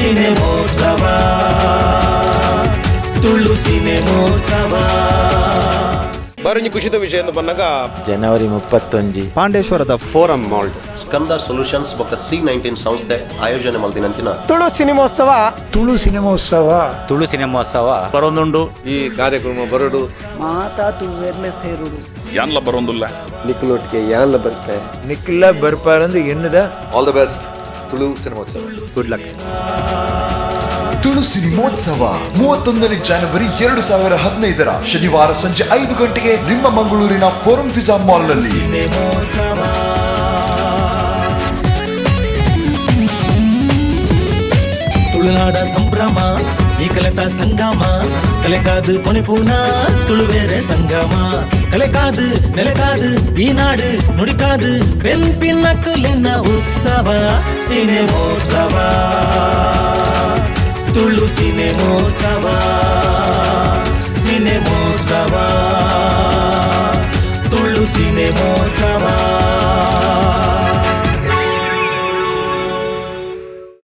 ಸಿನೆಮೋತ್ಸವ, ತುಳು ಸಿನೆಮೋತ್ಸವ. ಬಾರೊಂಜಿ ಖುಷಿದ ವಿಷಯ ಎಂದು ಪನ್ನಗ ಜನವರಿ 31 ಪಾಂಡೇಶ್ವರದ ಫೋರಂ ಮಾಲ್ ಸ್ಕಂದ ಸೊಲ್ಯೂಷನ್ಸ್ ಬೊಕ್ಕ ಸಿ 19 ಸಂಸ್ಥೆ ಆಯೋಜನೆ ಮಲ್ದಿನಂಚಿನ ತುಳು ಸಿನಿಮೋತ್ಸವ. ತುಳು ಸಿನಿಮೋತ್ಸವ. ತುಳು ಸಿನಿಮೋತ್ಸವ. ಬರೊಂದುಂಡು. ಈ ಕಾರ್ಯಕ್ರಮ ಬರಡು. ಮಾತಾ ತುಳುವೆರ್ಲೆ ಸೇರುಡು. ಯಾನ್ಲ ಬರೊಂದುಲ್ಲ. ನಿಕ್ಲೊಟ್ಟಿಗೆ ಯಾನ್ಲ ಬರ್ಪೆ. ನಿಕ್ಲ ಬರ್ಪಾರಂದು ಎನ್ನುದ. ಆಲ್ the best Tulu ಸಿನಿಮೋತ್ಸವ. Good luck. Tulu ಸಿನಿಮೋತ್ಸವ 31ನೇ January 2015ರ ಶನಿವಾರ ಸಂಜೆ 5 ಗಂಟೆಗೆ ನಿಮ್ಮ ಮಂಗಳೂರಿನ ಫೋರಂ ಫಿಜಾ ಮಾಲ್ನಲ್ಲಿ. ಸಿನೆಮೋತ್ಸವ. ತುಳುನಾಡ ಸಂಭ್ರಮ, ಈ ಕಲೆತ ಸಂಗಮ, ಕಲೆಕಾದು ಪೊನೆಪೂನ ತುಳುವೇರೆ ಸಂಗಮ. ಕಲೆಕಾದು ನೆಲೆಕಾದು ಈ ನಾಡು ನುಡಿಕಾದು ಪೆನ್ಪಿನ ಉತ್ಸವ ಸಿನೆಮೋತ್ಸವ, ತುಳು ಸಿನೆಮೋತ್ಸವ.